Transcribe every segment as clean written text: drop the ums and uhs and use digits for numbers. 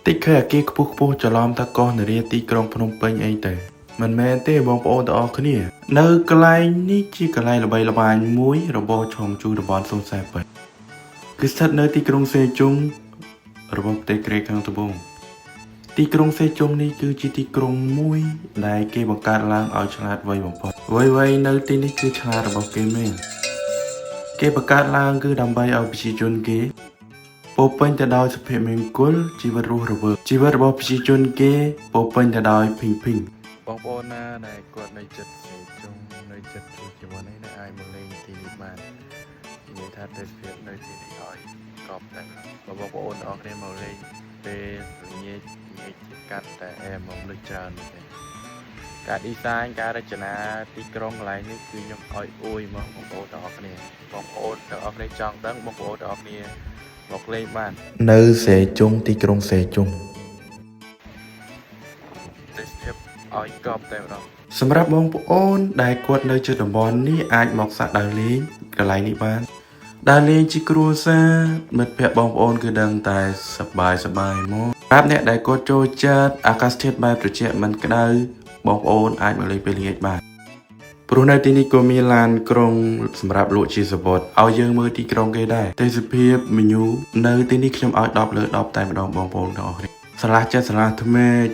តិចឃើញអាគារខ្ពស់ខ្ពស់ច្រឡំថាកោះនរាទីក្រុងភ្នំពេញអីទៅមិនមែនទេបងប្អូនទាំងអស់គ្នា នៅកន្លែងនេះជាកន្លែងល្បីល្បាញមួយរបស់ឆុងជូតំបន់048គឺស្ថិតនៅទីក្រុងសេជុងរបស់ប្រទេសកូរ៉េខាងត្បូង ទីក្រុងសេជុងនេះគឺជាទីក្រុងមួយដែលគេបង្កើតឡើងឲ្យឆ្លាតវៃបំផុតវៃវៃនៅទីនេះគឺឆ្លាតរបស់គេមែនគេបង្កើតឡើងគឺដើម្បីឲ្យប្រជាជនគេពោរពេញទៅដោយសុភមង្គលជីវិតរស់រវើកជីវិតរបស់ប្រជាជនគេពោរពេញទៅដោយភីងភីង បងប្អូនណាដែលគាត់នៅចិត្តសេជុងនៅចិត្តជួជីវិតនេះដែលអាចមកលេងទីនេះបាននិយាយថាទេសភាពនៅទីនេះឲ្យកប់តែបើបងប្អូនទាំងអស់គ្នាមកលេងពេលល្ងាចល្ងាចជាកាត់តែអែមកលឹះច្រើនមែនទេការ design ការរចនាទីក្រុងកន្លែងនេះគឺខ្ញុំឲ្យអួយមកបងប្អូនទាំងអស់គ្នាបងប្អូនទាំងអស់គ្នាចង់ដឹងបងប្អូនទាំងអស់គ្នាមកលេងបាន នៅសេជុងទីក្រុងសេជុង ទេសភាពឲ្យកប់តែម្ដង សម្រាប់បងប្អូនដែលគាត់នៅជិតតំបន់នេះអាចមកសាក់ដើរលេងកន្លែងនេះបានដើរលេងជាគ្រួសារមិត្តភ័ក្តិបងប្អូនគឺដឹងតែសប្បាយសប្បាយមកសម្រាប់អ្នកដែលគាត់ចូលចិត្តអាកាសធាតុបែបត្រជាក់មិនក្តៅបងប្អូនអាចមកលេងពេលល្ងាចបានព្រោះនៅទីនេះក៏មានឡានក្រុងសម្រាប់លក់ជាសវត្តឲ្យយើងមើលទីក្រុងគេដែរទេសភាពមញូនៅទីនេះខ្ញុំឲ្យ10លើ10តែម្ដងបងប្អូនទាំងអស់គ្នាស្រឡះចិត្តស្រឡះថ្មេក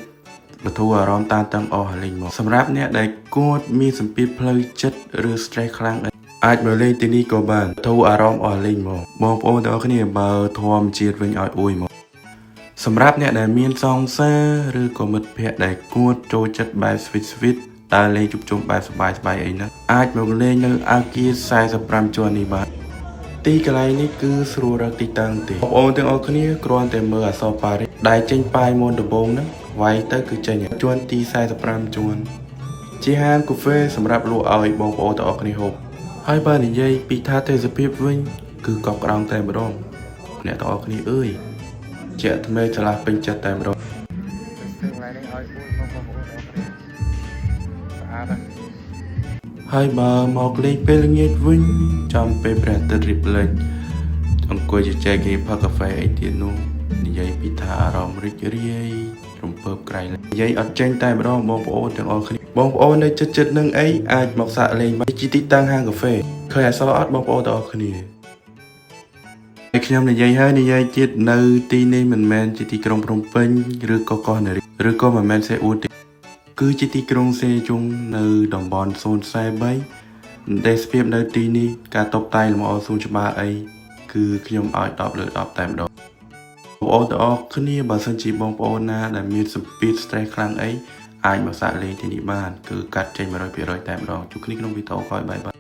បធូរអារម្មណ៍តានតឹងអស់ហើយលេងមកសម្រាប់អ្នកដែលគាត់មានសម្ពាធផ្លូវចិត្តឬ stress ខ្លាំងអាចមកលេងទីនេះក៏បានបធូរអារម្មណ៍អស់លេងមកបងប្អូនទាំងអស់គ្នាបើធម្មជាតិវិញឲ្យអួយមកសម្រាប់អ្នកដែលមានសង្សារឬក៏មិត្តភ័ក្តិដែលគាត់ចូលចិត្តបែប sweet sweet ដើរលេងជួបជុំបែបសប្បាយសប្បាយអីហ្នឹងអាចមកលេងនៅអាគារ45ជាន់នេះបាន ទីកន្លែងនេះគឺស្រួលរកទីតាំងទេបងប្អូនទាំងអស់គ្នាគ្រាន់តែមើលអក្សរប៉ារីសដែលចេញប៉ាយមុនដំបូងហ្នឹងវាយទៅគឺចេញជាន់ទី45ជាន់ជាហាងកាហ្វេសម្រាប់លក់ឲ្យបងប្អូនទាំងអស់គ្នាហូបហើយបើនិយាយពីថាទេសភាពវិញគឺកប់ក្តោងតែម្ដងអ្នកទាំងអស់គ្នាអើយជាក់ថ្មីឆ្លាស់ពេញចិត្តតែម្ដង ទេសភាពកន្លែងនេះឲ្យអួយមកបងប្អូនទាំងអស់គ្នាស្អាតណាស់ ហើយបើមកលេងពេលល្ងាចវិញចំពេលព្រះអាទិត្យរៀបលិចអង្គុយជជែកគ្នាផឹកកាហ្វេអីទៀតនោះនិយាយពីថាអារម្មណ៍រីករាយរំភើបក្រៃលែងនិយាយអត់ចេញតែម្ដងបងប្អូនទាំងអស់គ្នាបងប្អូននៅចិត្តចិត្តនឹងអីអាចមកសាកលេងបានជាទីតាំងហាងកាហ្វេឃើញអក្សរអត់បងប្អូនទាំងអស់គ្នាហើយខ្ញុំនិយាយហើយនិយាយទៀតនៅទីនេះមិនមែនជាទីក្រុងភ្នំពេញឬក៏កោះនរាឬក៏មិនមែនសេអ៊ូលទេ គឺជាទីក្រុងសេជុងនៅតំបន់043ទេសភាពនៅទីនេះការតុបតែងលម្អសួនច្បារអីគឺខ្ញុំឲ្យ10លើ10តែម្ដងបងប្អូនទាំងអស់គ្នាបើសិនជាបងប្អូនណាដែលមានសម្ពាធ stress ខ្លាំងអីអាចមកសាកលេងទីនេះបានគឺកាត់ចេញ100%តែម្ដងជួបគ្នាក្នុងវីដេអូក្រោយ bye bye.